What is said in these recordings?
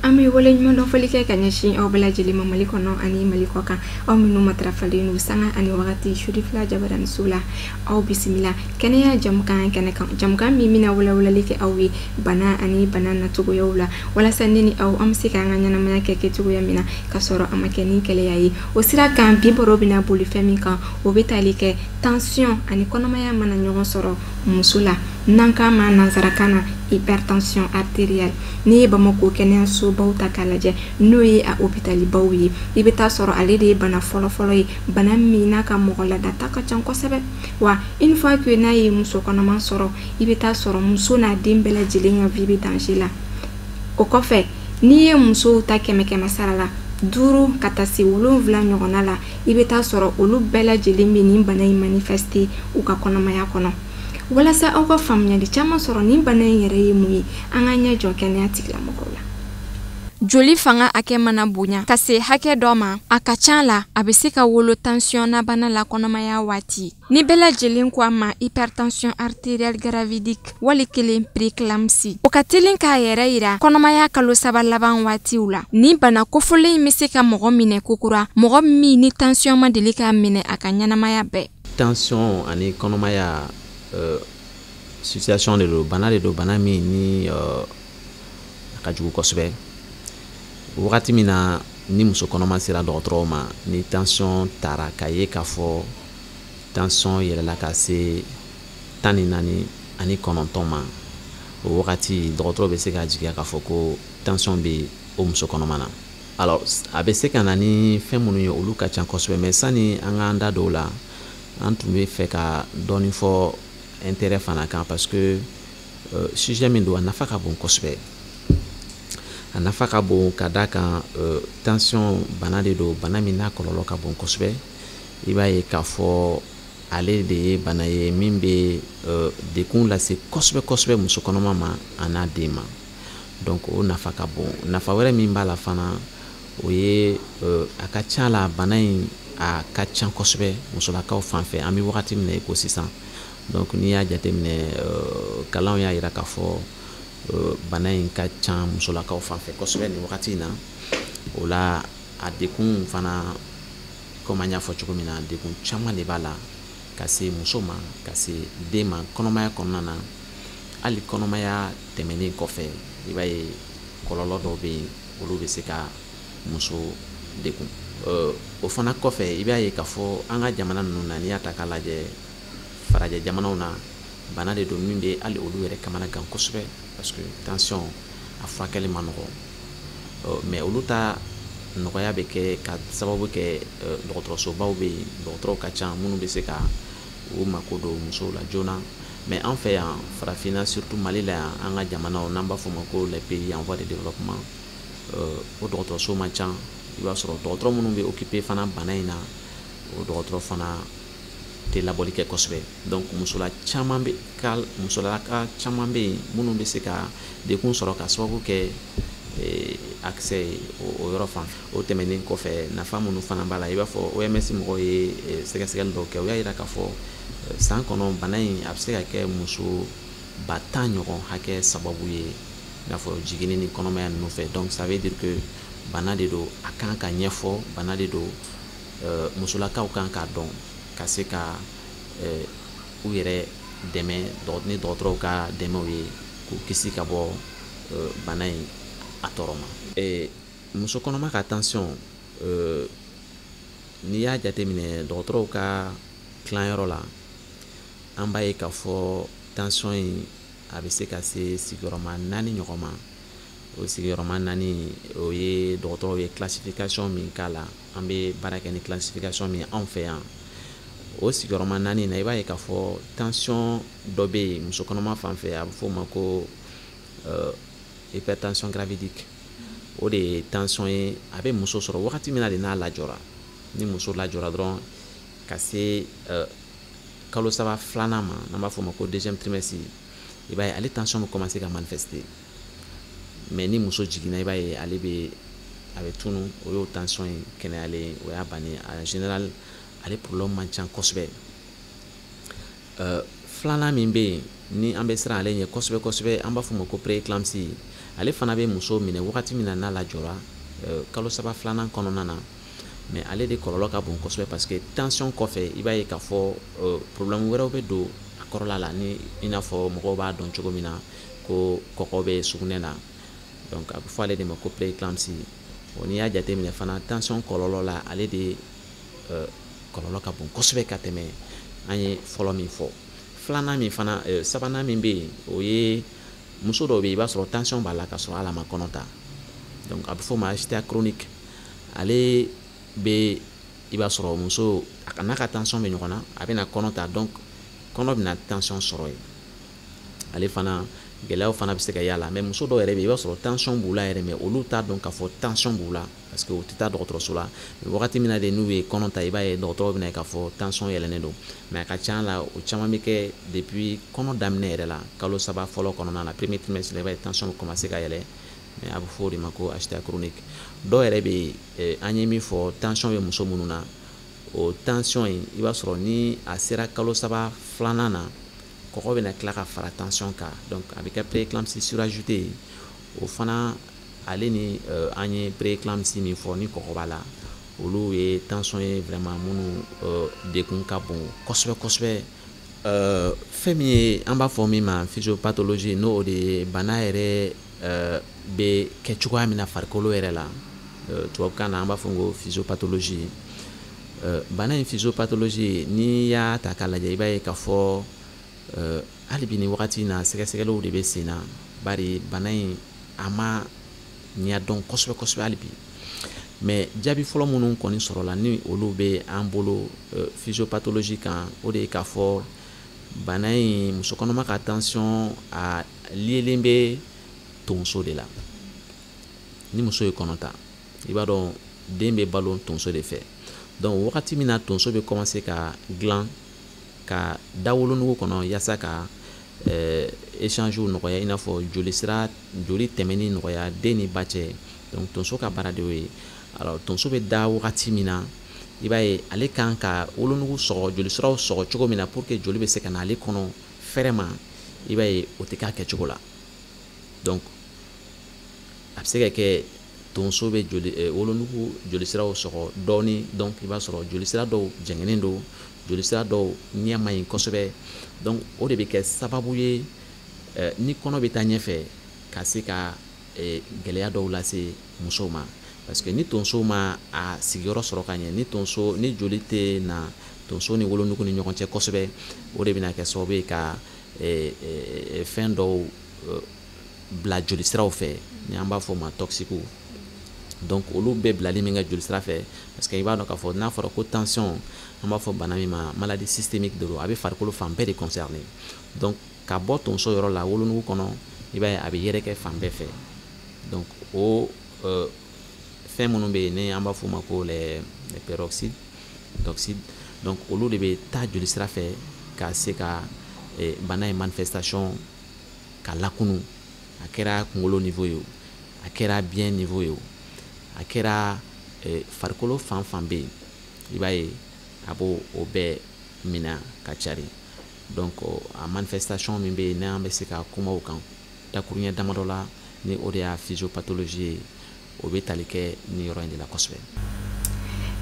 An bɛ waleɲuman dɔn foli kɛ ka ɲɛsin aw bɛɛ lajɛlen ma Mali kɔnɔ ani Mali kɔ kan, aw minnu matarafalen don sanga ani wagati sudi fila jabaraniso la. Aw bisimila kɛnɛya jamukan kɛnɛ kan, jamukan min bɛna walawalali kɛ aw ye bana ani bana nacogoyaw la, walasa ne ni aw an bɛ se k'an ka ɲɛnamaya kɛ kɛcogoya min na ka sɔrɔ a ma kɛ ni gɛlɛya ye. O sira kan, bi baro bɛna boli fɛn min kan, o bɛ tali kɛ tension ani kɔnɔmaya mana ɲɔgɔn sɔrɔ muso la, n'an k'a ma nansarakan na hypertension artérielle. N'i ye Bamakɔ kɛnɛyasobaw ta k'a lajɛ, n'o ye a hôpitalbaw ye, i bɛ taa sɔrɔ ale de ye bana fɔlɔfɔlɔ ye, bana min n'a ka mɔgɔ ladata ka ca kosɛbɛ. Wa une fois que n'a ye muso kɔnɔma sɔrɔ, i bɛ taa sɔrɔ muso n'a den bɛɛ lajɛlen ka vie bɛ danger la. O kɔfɛ, n'i ye musow ta 100 100 sara la, 5 ka taa se 7 ɲɔgɔnna la, i bɛ taa sɔrɔ olu bɛɛ lajɛlen bɛ nin bana in manifester u ka kɔnɔmaya kɔnɔ. Walasa aw ka faamuyali caman sɔrɔ nin bana in yɛrɛ ye mun ye, an ka ɲɛ jɔ kɛnɛya tigilamɔgɔw la. Joli fanga hakɛ mana bonya ka se hakɛ dɔ ma, a ka ca la a bɛ se ka wolo tension na bana la kɔnɔmaya waati. Ni bɛɛ lajɛlen ko a ma hypertension artérielle gravidique wali kelen prééclampsie, o ka teli k'a yɛrɛ yira kɔnɔmaya kalo 3 laban waatiw la. Ni bana kofɔlen in bɛ se ka mɔgɔ minɛ kokura, mɔgɔ min ni tension ma deli k'a minɛ a ka ɲɛnamaya bɛɛ. Tension ani kɔnɔmaya situation de don, bana de don, bana min ni a ka jugu kosɛbɛ. Wagati min na ni muso kɔnɔma sera dɔgɔtɔrɔw ma, ni tension taara k'a ye k'a fɔ tension yɛlɛla ka se 14 ani 9 ma, o wagati dɔgɔtɔrɔ bɛ se k'a jigiya k'a fɔ ko tension bɛ o muso kɔnɔma na. Alors, a bɛ se ka na ni fɛn minnu ye, olu ka ca kosɛbɛ, mais sani an k'an da don o la, an tun bɛ fɛ ka dɔɔni fɔ intérêt fana kan, parce que sujet min don, a nafa ka bon kosɛbɛ. A nafa ka bon ka da kan tension bana de don, bana min n'a kɔlɔlɔ ka bon kosɛbɛ. I b'a ye k'a fɔ ale de ye bana ye min bɛ dekun lase kosɛbɛ kosɛbɛ muso kɔnɔma ma a n'a den ma. Donc o nafa ka bon. Nafa wɛrɛ min b'a la fana, o ye a ka ca la bana in a ka ca kosɛbɛ musolakaw fan fɛ an bɛ wagati min na i ko sisan. Donc n'i y'a jateminɛ, kalanw y'a yira k'a fɔ bana in ka ca musolakaw fan fɛ kosɛbɛ nin wagati in na. O la, a dekun fana, komi an y'a fɔ cogo min na, dekun caman de b'a la ka se muso ma, ka se den ma kɔnɔmaya kɔnɔna na. Hali kɔnɔmaya tɛmɛnen kɔfɛ, i b'a ye kɔlɔlɔ dɔw bɛ yen, olu bɛ se ka muso dekun. O fana kɔfɛ, i b'a ye k'a fɔ an ka jamana ninnu na, n'i y'a ta k'a lajɛ farajɛ jamanaw na, bana de don min bɛ hali olu yɛrɛ kamana gan kosɛbɛ, parce que tension a furakɛli ma nɔgɔn. Mais olu ta nɔgɔya bɛ kɛ ka sababu kɛ dɔgɔtɔrɔsobaw bɛ yen, dɔgɔtɔrɔw ka ca minnu bɛ se ka u mako don musow la joona. Mais an fɛ yan farafinna, surtout Mali la yan, an ka jamanaw n'an b'a fɔ o ma ko les pays en voie de développement, o dɔgɔtɔrɔso man ca. I b'a sɔrɔ dɔgɔtɔrɔ minnu bɛ occupé fana bana in na, o dɔgɔtɔrɔ fana tɛ labɔli kɛ kosɛbɛ. Donc musola caman bɛ ka musolaka caman bɛ yen minnu bɛ se ka dekun sɔrɔ ka sababu kɛ accès ye o yɔrɔ fan. O tɛmɛnen kɔfɛ, nafa minnu fana b'a la, i b'a fɔ OMS mɔgɔw ye sɛgɛsɛgɛli dɔw kɛ, u y'a yira k'a fɔ san kɔnɔ bana in a bɛ se ka kɛ muso 10 000 ɲɔgɔn hakɛ sababu ye, i n'a fɔ jiginni ni kɔnɔmaya ninnu fɛ. Donc ça veut dire que bana de don, a kan ka ɲɛfɔ, bana de don, musolakaw kan k'a dɔn ka se ka u yɛrɛ dɛmɛ ni dɔgɔtɔrɔw ka dɛmɛw ye, k'u kisi ka bɔ bana in a tɔɔrɔ ma. Muso kɔnɔma ka tension, n'i y'a jateminɛ dɔgɔtɔrɔw ka tilayɔrɔ la, an b'a ye k'a fɔ tension in a bɛ se ka se sigiyɔrɔma 4 ɲɔgɔn ma. O sigiyɔrɔma 4, o ye dɔgɔtɔrɔw ye classification min k'a la, an bɛ baara kɛ ni classification min ye anw fɛ yan. O sigiyɔrɔma 4 na, i b'a ye k'a fɔ tension dɔ bɛ yen muso kɔnɔma fan fɛ, a bɛ f'o ma ko hypertension gravidique. O de ye tension ye, a bɛ muso sɔrɔ wagati min na de n'a lajɔra. Ni muso lajɔra dɔrɔn ka se kalo 3 filanan ma, n'an b'a fɔ o ma ko deuxième trimestre, i b'a ye ale tension bɛ commencer ka manifester. Mais ni muso jiginna, i b'a ye ale bɛ a bɛ tunu. O y'o tension in kɛnɛyalen, o y'a bannen. En général, ale problème man ca kosɛbɛ. Filanan min bɛ yen ni an bɛ siran ale ɲɛ kosɛbɛ kosɛbɛ, an b'a fɔ o ma ko prééclampsie. Ale fana bɛ muso minɛ wagati min na n'a lajɔra, kalo 3 filanan kɔnɔna na. Mais ale de kɔlɔlɔ ka bon kosɛbɛ, parce que tension kɔfɛ, i b'a ye k'a fɔ problème wɛrɛw bɛ don a kɔrɔla la, ni i n'a fɔ mɔgɔw b'a dɔn cogo min na ko kɔkɔ bɛ sugunɛ na. Donc a bɛ fɔ ale de ma ko prééclampsie. O n'i y'a jateminɛ fana, tension kɔlɔlɔ la, ale de kɔlɔlɔ ka bon kosɛbɛ ka tɛmɛ an ye fɔlɔ min fɔ. Filanan min fana, sabanan min bɛ yen, o ye muso dɔw bɛ yen, i b'a sɔrɔ tension b'a la ka sɔrɔ hali a ma kɔnɔ ta. Donc a bɛ fɔ o ma HTA chronique. Ale bɛ, i b'a sɔrɔ muso a n'a ka tension bɛ ɲɔgɔn na, a bɛna kɔnɔ ta, donc kɔnɔ bɛna tension sɔrɔ yen. Ale fana gɛlɛyaw fana bɛ se ka y'a la. Mais muso dɔw yɛrɛ bɛ yen, i b'a sɔrɔ tension b'u la yɛrɛ, mais olu t'a dɔn k'a fɔ tension b'u la, parce que u tɛ taa dɔgɔtɔrɔso la. Mais wagati min na de n'u ye kɔnɔ ta, i b'a ye dɔgɔtɔrɔw bɛna ye k'a fɔ tension yɛlɛnnen don. Mais a ka ca la, o caman bɛ kɛ depuis kɔnɔ daminɛ yɛrɛ la, kalo 3 fɔlɔ kɔnɔna na, premier trimestre la, i b'a ye tension bɛ commencer ka yɛlɛ. Mais a bɛ fɔ o de ma ko HTA chronique. Dɔw yɛrɛ bɛ yen, an ye min fɔ, tension bɛ muso minnu na, o tension in, i b'a sɔrɔ ni a sera kalo 3 filanan na, kɔgɔ bɛna tila ka fara tension kan. Donc a bɛ kɛ prééclampsie surajoutée ye. O fana, ale ni an ye prééclampsie min fɔ ni kɔgɔ b'a la, olu ye tension ye vraiment minnu dekun ka bon kosɛbɛ kosɛbɛ. Fɛn min ye an b'a fɔ min ma physiopathologie, n'o de ye bana yɛrɛ bɛ kɛ cogoya min na farikolo yɛrɛ la, tubabukan na an b'a fɔ ko physiopathologie. Bana in physiopathologie, n'i y'a ta k'a lajɛ, i b'a ye k'a fɔ hali bi ni wagati in na, sɛgɛsɛgɛliw de bɛ sen na, bari bana in a ma ɲɛdɔn kosɛbɛ kosɛbɛ hali bi. Mais jaabi fɔlɔ minnu kɔni sɔrɔla ni olu bɛ an bolo physiopathologie kan, o de ye k'a fɔ bana in, muso kɔnɔma ka tension, a liélen bɛ tonso de la. Ni muso ye kɔnɔ ta, i b'a dɔn den bɛ balo tonso de fɛ. Donc wagati min na tonso bɛ commencer ka dilan ka da wolonugu kɔnɔ, yaasa ka échange nɔgɔya, i n'a fɔ joli sira, joli tɛmɛni nɔgɔya den ni ba cɛ. Donc tonso ka baara de y'o ye. Alors tonso bɛ da wagati min na, i b'a ye ale kan ka wolonugu sɔgɔ, joli siraw sɔgɔ cogo min na pour que joli bɛ se ka na ale kɔnɔ fɛrɛ ma, i b'a ye o tɛ k'a kɛcogo la. Donc a bɛ se ka kɛ tonso bɛ joli wolonugu joli siraw sɔgɔ dɔɔni. Donc i b'a sɔrɔ joli sira dɔw jɛngɛnnen don, joli sira dɔw ɲɛ man ɲi kosɛbɛ. Donc o de bɛ kɛ sababu ye, ni kɔnɔ bɛ taa ɲɛfɛ, ka se ka gɛlɛya dɔw lase musow ma, parce que ni tonso ma a sigiyɔrɔ sɔrɔ ka ɲɛ, ni tonso ni joli tɛ na tonso ni wolonugu ni ɲɔgɔn cɛ kosɛbɛ, o de bɛna kɛ sababu ye ka fɛn dɔw bila joli siraw fɛ, ni an b'a fɔ o ma toxiques. Donc olu bɛɛ bilali min kɛ joli sira fɛ, parce que i b'a dɔn k'a fɔ n'a fɔra ko tension, an b'a fɔ bana min ma maladie systémique de don, a bɛ farikolo fan bɛɛ de concerner. Donc ka bɔ tonso yɔrɔ la wolonugu kɔnɔ, i b'a ye a bɛ yɛrɛkɛ fan bɛɛ fɛ. Donc o fɛn minnu bɛ yen ni an b'a fɔ o ma ko les peroxydes d'oxyde, donc olu de bɛ taa joli sira fɛ ka se ka bana in manifestation ka lakunu. A kɛra kunkolo niveau ye o, a kɛra biɲɛ niveau ye o, a kɛra farikolo fan fan bɛ yen, i b'a ye a b'o o bɛɛ minɛ ka cari. Donc a manifestation min bɛ yen n'an bɛ se ka kuma o kan dakuruɲɛ damadɔ la, ni o de y'a physiopathologie ye, o bɛ tali kɛ nin yɔrɔ in de la kosɛbɛ.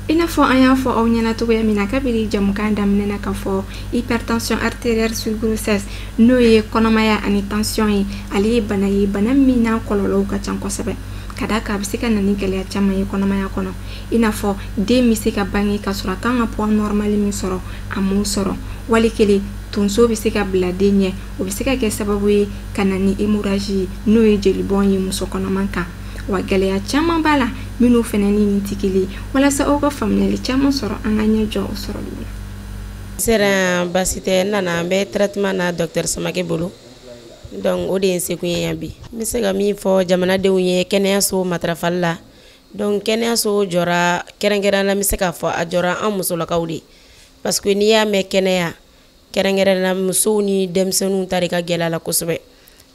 I n'a fɔ an y'a fɔ aw ɲɛna cogoya min na kabini jamukan daminɛ na, k'a fɔ hypertension artérielle sur grossesse, n'o ye kɔnɔmaya ani tension ye, ale ye bana ye, bana min n'a kɔlɔlɔw ka ca kosɛbɛ, ka d'a kan a bɛ se ka na ni gɛlɛya caman ye kɔnɔmaya kɔnɔ, i n'a fɔ den bɛ se ka bange ka sɔrɔ a kan ka poids normal min sɔrɔ, a m'o sɔrɔ, wali kelen tonso bɛ se ka bila den ɲɛ, o bɛ se ka kɛ sababu ye ka na ni hémorragie ye, n'o ye jelibɔn ye muso kɔnɔma kan. Wa gɛlɛya caman b'a la minnu fana ni nin tɛ kelen ye. Walasa aw ka faamuyali caman sɔrɔ, an ka ɲɛ jɔ o sɔrɔli la. Sera baasi tɛ. N nana, n bɛ traitement na docteur Samake bolo. Donc o de ye n sekun ye yan bi. N bɛ se ka min fɔ jamanadenw ye kɛnɛyaso matarafali la, donc kɛnɛyaso jɔra kɛrɛnkɛrɛn na, n bɛ se k'a fɔ a jɔra an musolakaw de, parce que n'i y'a mɛn kɛnɛya, kɛrɛnkɛrɛn na musow ni denmisɛnninw ta de ka gɛlɛ a la kosɛbɛ.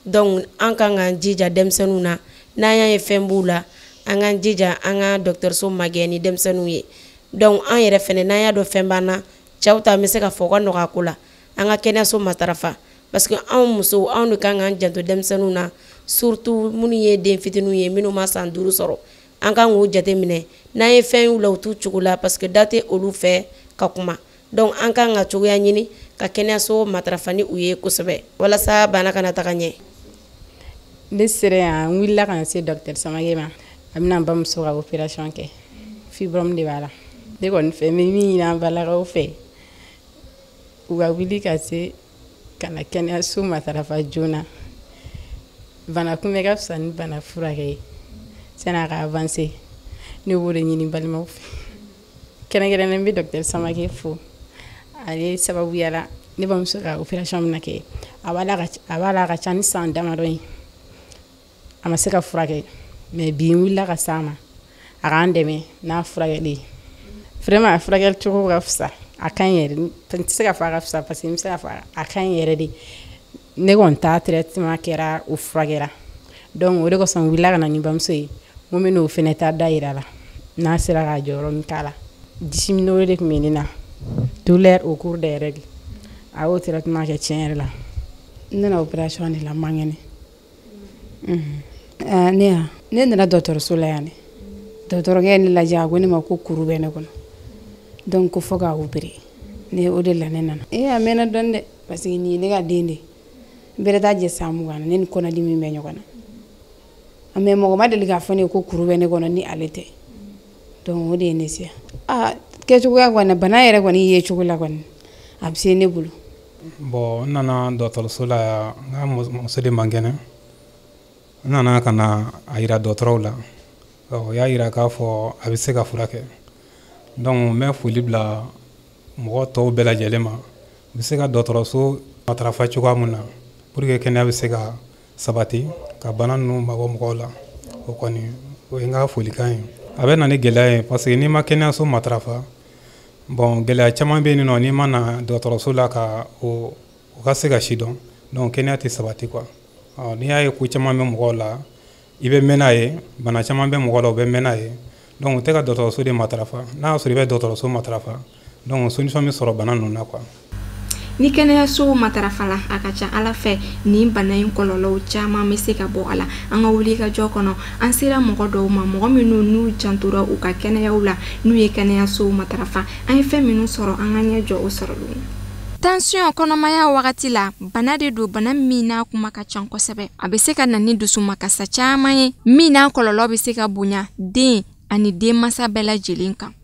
Donc an kan k'an jija denmisɛnninw na, n'an y'a ye fɛn b'u la, an k'an jija an ka dɔgɔtɔrɔso magɛn ni denmisɛnninw ye. Donc an yɛrɛ fɛnɛ, n'an y'a dɔn fɛn b'an na, cɛw ta an bɛ se ka fɔ u ka nɔgɔ a ko la, an ka kɛnɛyaso matarafa, parce que anw musow, anw de kan k'an janto denmisɛnninw na, surtout minnu ye den fitininw ye, minnu ma san 5 sɔrɔ, an kan k'u jateminɛ. N'an ye fɛn y'u la, u t'u cogo la, parce que da tɛ olu fɛ ka kuma. Donc an kan ka cogoya ɲini ka kɛnɛyaso matarafa ni u ye kosɛbɛ, walasa bana kana taga ɲɛ. Ne sera yan, n wulila ka na se docteur Samake ma. A bɛna n bamuso ka opération kɛ, fibrome de b'a la. Ne kɔni fɛ, n bɛ min ɲini an balakaw fɛ, u ka wuli ka se ka na kɛnɛyaso matarafa joona. Bana kunbɛ ka fisa ni bana furakɛ ye, sanni a ka avancer. Ne b'o de ɲini balimaw fɛ. Kɛrɛnkɛrɛnnen n bɛ docteur Samake fo, ale sababuya la ne bamuso ka opération bɛna kɛ. A b'a la a ka ca ni san damadɔ ye, a ma se ka furakɛ, mais bi n wulila ka s'a ma, a k'an dɛmɛ n'a furakɛli ye. Vraiment a furakɛli cogo ka fisa, a ka ɲi yɛrɛ. N tɛ se ka fɔ a ka fisa, parce que n bɛ se ka fɔ a ka ɲi yɛrɛ de. Ne kɔni ta traitement kɛra, o furakɛra. Donc o de kosɔn n wulila ka na ni bamuso ye, n ko n bɛ n'o fɛnɛ ta da yira la, n'a sera ka jɔyɔrɔ min k'a la. Dysménorrhée de tun bɛ ne na, douleur au cours des règles, a y'o traitement kɛ tiɲɛ yɛrɛ la. N nana opération de la, n man kɛnɛ. Ne ya, ne nana dɔgɔtɔrɔso la yan dɛ. Dɔgɔtɔrɔkɛ ye ne lajɛ, a ko ne ma ko kuru bɛ ne kɔnɔ, donc ko fo k'a opérer. Ne o de la ne nana. A mɛnna dɔɔni dɛ, parce que nin ye ne ka den de ye. N bɛrɛ t'a jɛ san 20 na, ne ni kɔnɔdimi bɛ ɲɔgɔn na. Mais mɔgɔ ma deli k'a fɔ ne ye ko kuru bɛ ne kɔnɔ ni ale tɛ. Donc o de ye ne se yan. Kɛcogoya kɔni, bana yɛrɛ kɔni ye cogo la kɔni, a bɛ se ne bolo. Bon, n nana dɔgɔtɔrɔso la yan, n ka muso de man kɛnɛ. N nana ka na a yira dɔgɔtɔrɔw la, o y'a yira k'a fɔ a bɛ se ka furakɛ. Donc n bɛ foli bila mɔgɔ tɔw bɛɛ lajɛlen ma, u bɛ se ka dɔgɔtɔrɔso matarafa cogoya min na, pour que kɛnɛya bɛ se ka sabati, ka bana ninnu mabɔ mɔgɔw la. O kɔni o ye n ka folikan ye. A bɛ na ni gɛlɛya ye, parce que n'i ma kɛnɛyaso matarafa, bon gɛlɛya caman bɛ yen nɔ, n'i ma na dɔgɔtɔrɔso la ka o ka se ka si dɔn, donc kɛnɛya tɛ sabati quoi. N'i y'a ye ko caman bɛ mɔgɔw la, i bɛ mɛn n'a ye, bana caman bɛ mɔgɔ la, u bɛ mɛn n'a ye. Donc u tɛ ka dɔgɔtɔrɔso de matarafa. N'a y'a sɔrɔ i bɛ dɔgɔtɔrɔso matarafa, donc solution bɛ sɔrɔ bana ninnu na quoi. Ni kɛnɛyaso matarafa la, a ka ca Ala fɛ nin bana in kɔlɔlɔw caman bɛ se ka bɔ a la. An ka wuli ka jɔ kɔnɔ, an sera mɔgɔ dɔw ma, mɔgɔ minnu n'u jantora u ka kɛnɛyaw la, n'u ye kɛnɛyaso matarafa. An ye fɛn minnu sɔrɔ, an ka ɲɛ jɔ o sɔrɔlenw na. Tension kɔnɔmaya wagati la, bana de don, bana min n'a kuma ka ca kosɛbɛ. A bɛ se ka na ni dusumakasa caman ye, min n'a kɔlɔlɔ bɛ se ka bonya den ani denmansa bɛɛ lajɛlen kan.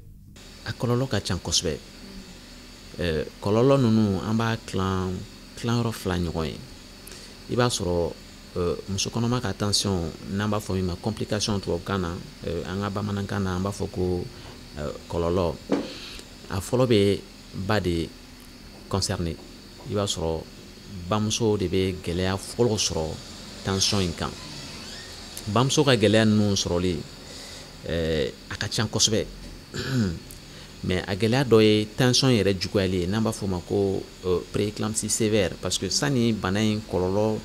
A kɔlɔlɔ ka ca kosɛbɛ. Kɔlɔlɔ ninnu an b'a tilan yɔrɔ 2 ɲɔgɔn ye. I b'a sɔrɔ muso kɔnɔma ka tension, n'an b'a fɔ min ma complication tubabukan na, an ka bamanankan na an b'a fɔ ko kɔlɔlɔ. A fɔlɔ bɛ ba de concerné. I b'a sɔrɔ bamuso de bɛ gɛlɛya fɔlɔ sɔrɔ tension in kan. Bamuso ka gɛlɛya ninnu sɔrɔli, a ka ca kosɛbɛ, mais a gɛlɛya dɔ ye tension yɛrɛ juguyali ye, n'an b'a fɔ o ma ko prééclampsie sévère, parce que sani bana in kɔlɔlɔ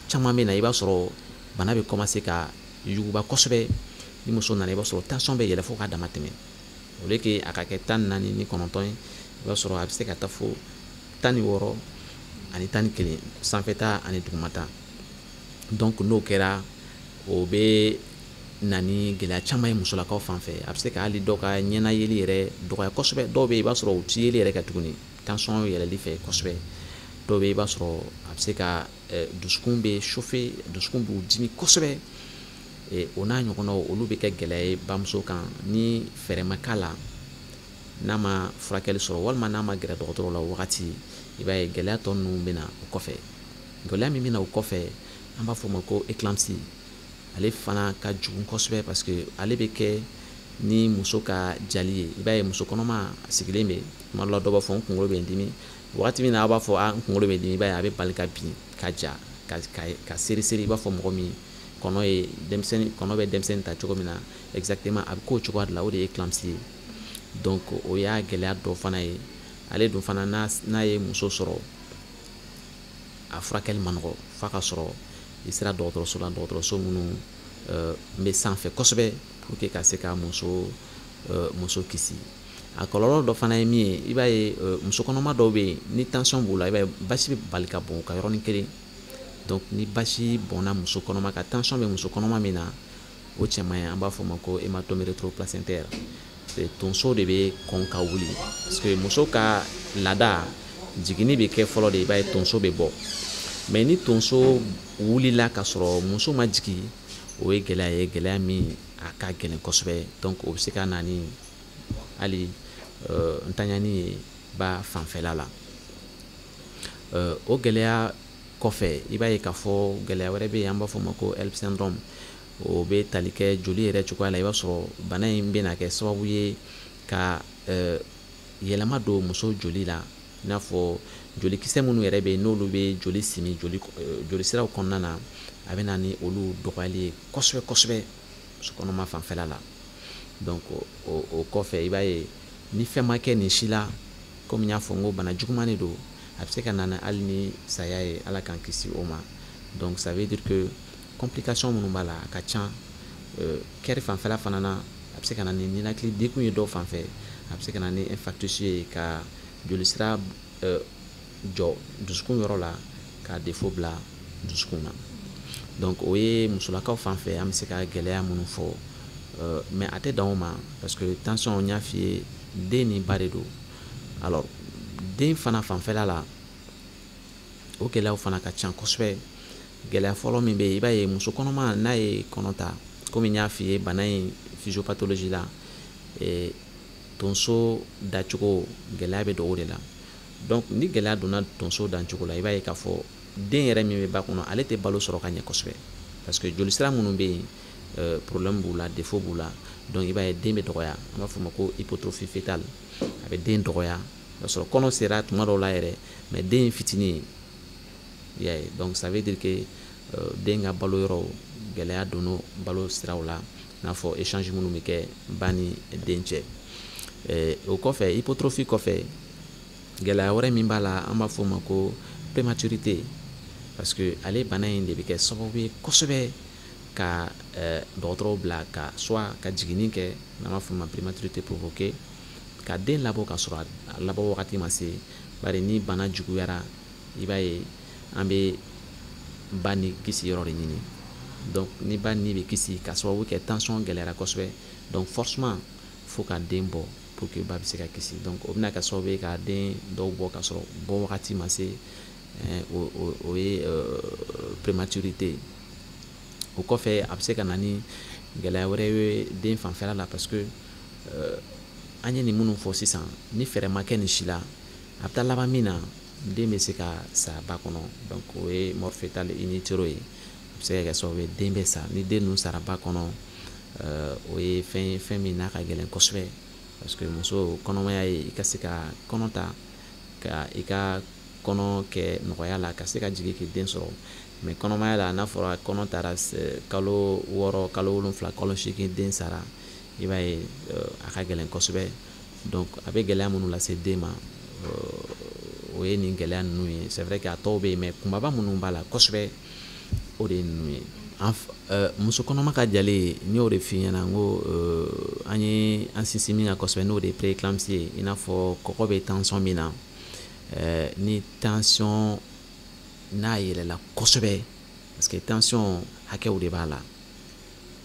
caman bɛ na, i b'a sɔrɔ bana bɛ commencer ka yuguba kosɛbɛ. Ni muso nana, i b'a sɔrɔ tension bɛ yɛlɛ fo k'a dama tɛmɛ. Au lieu que a ka kɛ 14.9 ye, i b'a sɔrɔ a bɛ se ka taa fo 16 ani 11, sanfɛta ani dugumata. Donc n'o kɛra, o bɛ na ni gɛlɛya caman ye musolakaw fan fɛ. A bɛ se ka hali dɔw ka ɲɛnayeli yɛrɛ dɔgɔya kosɛbɛ. Dɔw bɛ yen, i b'a sɔrɔ u ti yeli yɛrɛ kɛ tuguni, tension yɛlɛli fɛ kosɛbɛ. Dɔw bɛ yen, i b'a sɔrɔ a bɛ se ka dusukun bɛ chauffer, dusukun b'u dimi kosɛbɛ. O n'a ɲɔgɔnnaw, olu bɛ kɛ gɛlɛya ye bamuso kan ni fɛɛrɛ ma k'a la, n'a ma furakɛli sɔrɔ walima n'a ma gɛrɛ dɔgɔtɔrɔ la o wagati. I b'a ye gɛlɛya tɔ ninnu bɛ na o kɔfɛ. Gɛlɛya min bɛ na o kɔfɛ, an b'a fɔ o ma ko éclampsie. Ale fana ka jugu kosɛbɛ, parce que ale bɛ kɛ ni muso ka jali ye. I b'a ye muso kɔnɔma sigilen bɛ, tuma dɔ la dɔw b'a fɔ n kunkolo bɛ n dimi. Wagati min na a b'a fɔ a n kunkolo bɛ n dimi, i b'a ye a bɛ bali ka bin ka ja. ka seri seri, i b'a fɔ mɔgɔ min kɔnɔ ye denmisɛnnin, kɔnɔ bɛ denmisɛnnin ta cogo min na exactement, a bɛ k'o cogoya de la. O de ye éclampsie ye. Donc o y'a gɛlɛya dɔ fana ye. Ale dun fana, n'a ye muso sɔrɔ, a furakɛli man nɔgɔ, f'a ka sɔrɔ i sera dɔgɔtɔrɔso la, dɔgɔtɔrɔso minnu bɛ sanfɛ kosɛbɛ, pour que ka se ka muso kisi. A kɔlɔlɔ dɔ fana ye min ye, i b'a ye muso kɔnɔma dɔw bɛ yen, ni tension b'u la, i b'a ye basi bɛ bali ka bɔn u ka yɔrɔnin kelen. Donc ni basi bɔnna muso kɔnɔma ka, tension bɛ muso kɔnɔma min na, o cɛ man ɲi. An b'a fɔ o ma ko hématome rétroplacentaire. Tonso de bɛ kɔn ka wuli, parce que muso ka laada jiginni bɛ kɛ fɔlɔ de, i b'a ye tonso bɛ bɔ. Mais ni tonso wulila ka sɔrɔ muso ma jigin, o ye gɛlɛya ye, gɛlɛya min a ka gɛlɛn kosɛbɛ. Donc o bɛ se ka na ni hali ntanyani ye ba fanfɛla la. O gɛlɛya kɔfɛ, i b'a ye k'a fɔ gɛlɛya wɛrɛ bɛ yen, an b'a fɔ o ma ko HELLP syndrome. O bɛ tali kɛ joli yɛrɛ cogoya la. I b'a sɔrɔ bana in bɛna kɛ sababu ye ka yɛlɛma don muso joli la, i n'a fɔ jolikisɛ minnu yɛrɛ bɛ yen, n'olu bɛ joli simi joli siraw kɔnɔna na, a bɛ na ni olu dɔgɔyali ye kosɛbɛ kosɛbɛ muso kɔnɔma fanfɛla la. Donc o kɔfɛ, i b'a ye ni fɛn ma kɛ nin si la, komi n y'a fɔ n ko bana juguman de don, a bɛ se ka na hali ni saya ye, Ala k'an kisi o ma. Donc ça veut dire que complication minnu b'a la, a ka ca. Cœur fanfɛla fana na, a bɛ se ka na ni ninakili degun ye dɔw fan fɛ, a bɛ se ka na ni infarctus ye, ka jolisira jɔ dusukun yɔrɔ la, ka défaut bila dusukun na. Donc o ye musolakaw fan fɛ, an bɛ se ka gɛlɛya minnu fɔ. Mais a tɛ dan o ma, parce que tension, n y'a f'i ye, den ni ba de don. Alors den fana fanfɛla la, o gɛlɛyaw fana ka ca kosɛbɛ. Gɛlɛya fɔlɔ min bɛ yen, i b'a ye muso kɔnɔma n'a ye kɔnɔ ta, komi n y'a f'i ye bana in physiopathologie la, tonso dacogo gɛlɛya bɛ don o de la. Donc ni gɛlɛya donna tonso dancogo la, i b'a ye k'a fɔ den yɛrɛ min bɛ ba kɔnɔ, ale tɛ balo sɔrɔ ka ɲɛ kosɛbɛ, parce que jolisira minnu bɛ yen, problème b'u la, défaut b'u la. Donc i b'a ye den bɛ dɔgɔya, an b'a fɔ o ma ko hypotrophie fœtale. A bɛ den dɔgɔya, o y'a sɔrɔ kɔnɔ sera tuma dɔw la yɛrɛ, mais den ye fitinin ye, i y'a ye. Donc ça veut dire que den ka balo yɔrɔ, gɛlɛya donna balo siraw la, i n'a fɔ échange minnu bɛ kɛ ba ni den cɛ. O kɔfɛ, hypotrophie kɔfɛ, gɛlɛya wɛrɛ min b'a la, an b'a fɔ o ma ko prématurité, parce que ale bana in de bɛ kɛ sababu ye kosɛbɛ ka dɔgɔtɔrɔw bila ka soit ka jiginni kɛ, n'an b'a fɔ o ma prématurité provoquée, ka den labɔ ka sɔrɔ a labɔ wagati ma se. Bari ni bana juguyara, i b'a ye an bɛ ba ni kisi yɔrɔ de ɲini. Donc ni ba ni bɛ kisi ka sababu kɛ tension gɛlɛyara kosɛbɛ, donc forcément fo ka den bɔ pour que ba bɛ se ka kisi. Donc o bɛna kɛ sababu ye ka den dɔw bɔ ka sɔrɔ bɔ wagati ma se. O ye prématurité ye. O kɔfɛ, a bɛ se ka na ni gɛlɛya wɛrɛ ye den fanfɛla la, parce que an ye nin minnu fɔ sisan, ni fɛɛrɛ ma kɛ nin si la, a bɛ taa laban min na, den bɛ se ka sa ba kɔnɔ. Donc o ye mort fœtale in utero ye. A bɛ se ka kɛ sababu ye den bɛ sa. Ni den ninnu sara ba kɔnɔ, o ye fɛn ye, fɛn min n'a ka gɛlɛn kosɛbɛ, parce que muso kɔnɔmaya ye i ka se ka kɔnɔ ta, ka i ka kɔnɔ kɛ nɔgɔya la, ka se ka jigin k'i den sɔrɔ. Mais kɔnɔmaya la, n'a fɔra kɔnɔ taara kalo 6, kalo 7, kalo 8, den sara, i b'a ye a ka gɛlɛn kosɛbɛ. Donc a bɛ gɛlɛya minnu lase den ma, o ye nin gɛlɛya ninnu ye. C'est vrai que a tɔw bɛ yen, mais kunbaba minnu b'a la kosɛbɛ, o de ye ninnu ye. Muso kɔnɔma ka jali, n y'o de f'i ɲɛna, n ko an ye an sinsin min kan kosɛbɛ, n'o de ye prééclampsie ye, i n'a fɔ kɔkɔ bɛ tension min na, ni tension n'a yɛlɛla kosɛbɛ, parce que tension hakɛw de b'a la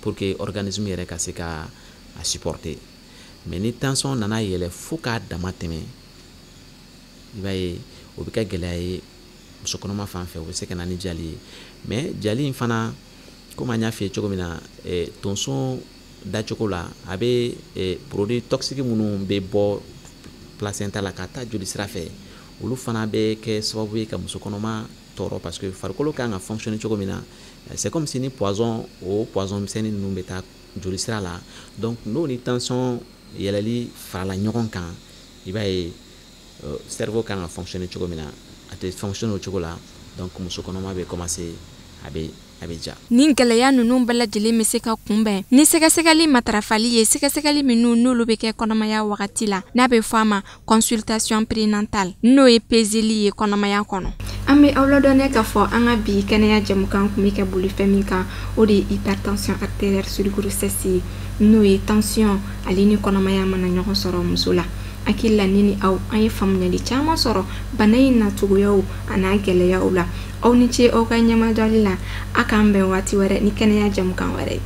pour que organisme yɛrɛ ka se ka a supporter. Mais ni tension nana yɛlɛ fo k'a dama tɛmɛ, i b'a ye o bɛ kɛ gɛlɛya ye muso kɔnɔma fan fɛ, o bɛ se ka na ni jali ye. Mais jali in fana, komi an y'a f'i ye cogo min na, tonso dacogo la, a bɛ produit toxique minnu bɛ bɔ placenta la ka taa joli sira fɛ, olu fana bɛ kɛ sababu ye ka muso kɔnɔma tɔɔrɔ, parce que farikolo kan ka fonctionner cogo min na, c'est comme si ni poison, o poison misɛnnin ninnu bɛ taa joli sira la. Donc n'o ni tension yɛlɛli farala ɲɔgɔn kan, i b'a ye cerveau kan ka fonctionner cogo min na, a tɛ fonctionner o cogo la. Donc muso kɔnɔma bɛ commencer, a bɛ ja. Nin gɛlɛya ninnu bɛɛ lajɛlen bɛ se ka kunbɛn ni sɛgɛsɛgɛli matarafali ye, sɛgɛsɛgɛli minnu n'olu bɛ kɛ kɔnɔmaya wagati la, n'a bɛ fɔ a ma consultation prénatale, n'o ye peseli ye kɔnɔmaya kɔnɔ. An bɛ aw ladɔnniya k'a fɔ an ka bi kɛnɛya jɛmukan kun bɛ kɛ boli fɛn min kan, o de ye hypertension artérielle sur grossesse ye, n'o ye tension ale ni kɔnɔmaya mana ɲɔgɔn sɔrɔ muso la. Hakili la, ni aw an ye faamuyali caman sɔrɔ bana in nacogoyaw a n'a gɛlɛyaw la. Aw ni ce aw ka ɲɛmajɔli la. A k'an bɛn waati wɛrɛ ni kɛnɛya jɛmukan wɛrɛ ye.